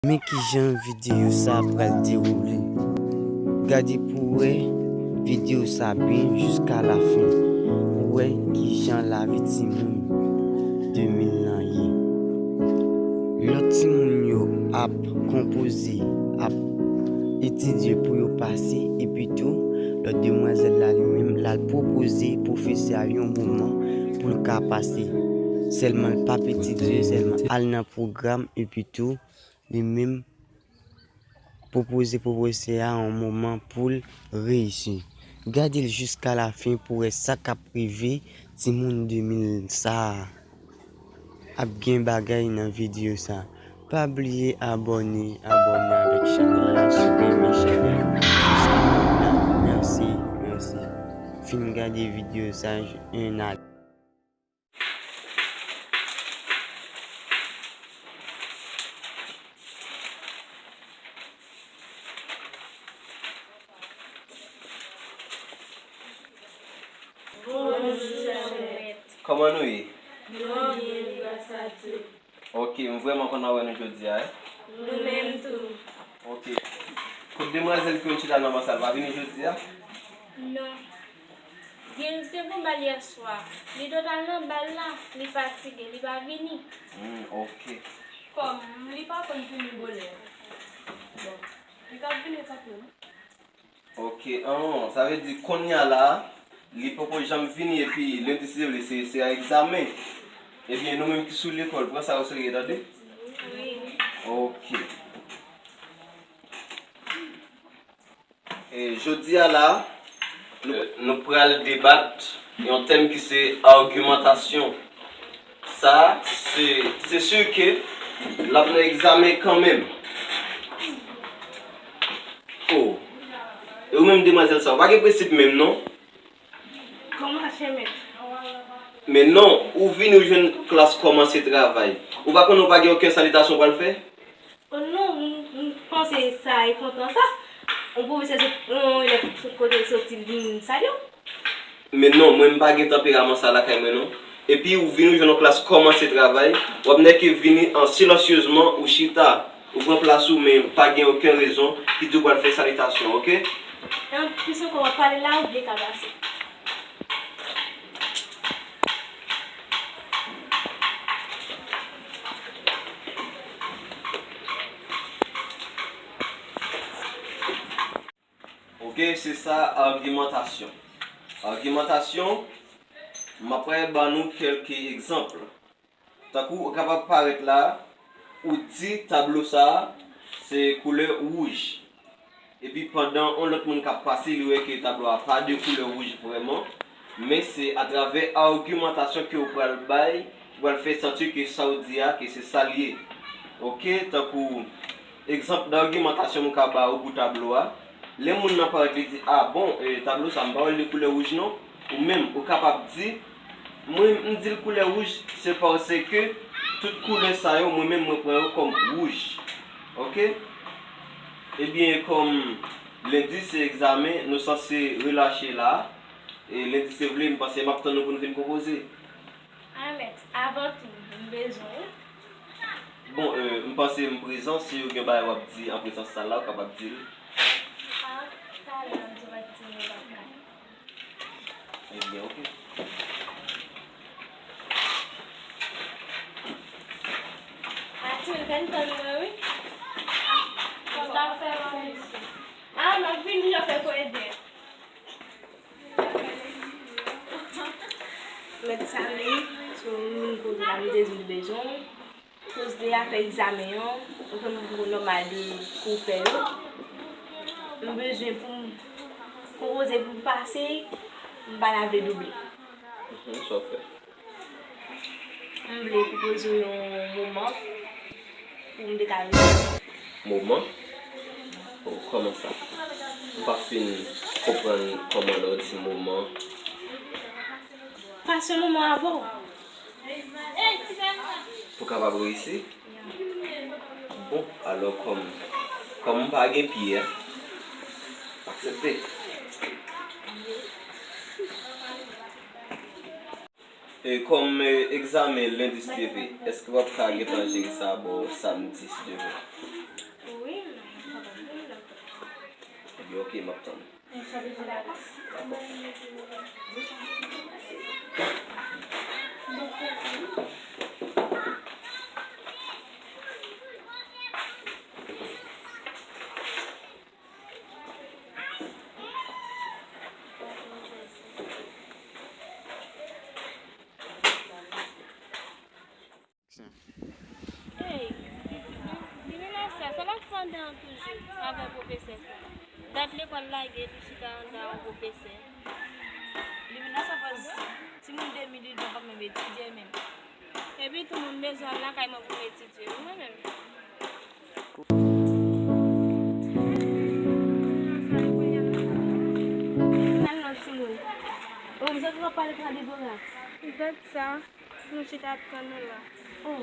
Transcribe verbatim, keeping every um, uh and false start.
Men kijan videyo sa pral dewoule. Gade pou w wè videyo sa byen jiska lafen. Pou w wè kijan lavi timoun de mil lan ye. Lòt timoun yo ap konpoze, ap etidye pou yo pase, epi tou, lòt demwazèl la li menm, l al pwopoze pwofesè a yon moman pou l ka pase. Sèlman l p ap etidye, sèlman al nan pwogram, epi tou, li menm pwopoze pwofesè a yon moman pou l reyisi. Gade l jiska lafen pou w wè sa k ap rive timoun de mil sa a. Ap gen bagay nan videyo sa. Pa bliye abòne, abòne avèk chanèl la si w renmen chanèl. Mèsi, mèsi. Fin gade videyo sa, en a Bonjou, chè mèt. Kòman nou ye? Nou byen, gras a Dye. Ok, m vrèman kontan wè nou jodi a, wi. Nou menm tou. Ok. Kot demwazèl ki te chita nan ban sa, l pa vini jodi a? Non. Gen, li te gon bal yè swa. Li dwe t al nan bal la, li fatige, li pa vini. Hmm, ok. Kòm li pa konn vini bonè. Bon, li p ap vini tanpri non. Ok, an, sa vle di kounye a la, li poko janm vini epi lendi si Dye vle se, se a egzamen. Ebyen, nou menm ki sou lekòl, pran sa o serye, tande? Wi. Ok. E jodi a la, nou, nou pral debat yon tèm ki se agimantasyon. Sa, se, se si ke l ap nan egzamen kanmenm. Oh. E ou menm demwazèl sa, ou pa gen prensip menm non? Kòman chè mèt? Men non, ou vini ou jwenn klas kòmanse travay. Ou pa konnen ou pa gen okenn salitasyon ou pral fè? Oh non, m, m panse sa e kontan sa. Yon pwofesè sot, yon elèv sot kote l soti, l vin salye w. Men non, mwen m pa gen tanperaman sa lakay mwen non. Epi ou vini ou jwenn yon klas kòmanse travay, w ap nèke vini an silansyezman ou chita, ou pran plas ou men pa gen okenn rezon ki di w pral fè salitasyon, ok? Anplis ankò w ap pale la ou byen ka pase. Ok, se sa agimantasyon. Agimantasyon, m ap pral ban nou kèlke egzanp. Tankou ou kapab parèt la, ou di tablo sa a, se koulè wouj. Epi pandan yon lòt moun k ap pase, li wè ke tablo a pa de koulè wouj vrèman, men se atravè agimantasyon ke ou pral bay, ou pral fè santi ke sa w di a, ke se sa l ye. Ok, tankou egzanp dagimantasyon m ka ba ou pou tablo a. Lè moun nan parèt li di, a bon, e, tablo sa m pa wè l de koulè wouj non. Ou menm, ou kapab di, mwen m di l koulè wouj, se paske tout koulè sa yo, mwen menm mwen pran yo kòm wouj. Ok? Ebyen, kòm lendi se egzamen, nou sanse relache la. E lendi se vle, m panse m ap tann nou pou nou vin konpoze. A mèt, avan tou, m bezwen w. Bon, e, m panse m prezan, si w gen bagay w ap di an prezans sa la, ou kapab di l. A, talè m ap di w ak timoun lakay. Ebyen, ok. A, timoun, fè n tann mwen, wi. Kòman w ap fè manje? A, m ap vini, jan fè koridè. Mèt Sami, sou moun kote la, m te di l bezwen w. Koz de afè egzamen an, ou konn gwo nòmal de kou fè yo. M bezwen pou m konpoze pou m pase, m pa ta vle double. Mhm, sa w fè? M vle pwopoze w yon moman pou m te ka reyisi. Moman? Oh, kòman sa? M pa fin konprann kòman lè w di moman. Pase yon moman avè w. Pou kapab reyisi? Bon, alò kòm, kòm m pa gen pye a, m aksepte. E kòm, e, egzamen lendi si Dye vle, èske w ap ka gentan jere sa bò samdi si Dye vle? Ok, m ap tann. Hey, Limenasa, sa l ap fè anndan an toujou avè pwofesè sa? Dat lekòl lage, li chita anndan ak yon pwofesè. Limenasa pòz timoun de minit, mwen pa menm etidye menm. Epi tou moun bezwen al lakay mwen pou m etidye wi mwen menm. Nan lòt timoun. O, m sot wè w ap pale pou Debora. Gad sa. Nou chita ap tann ou la. Oh.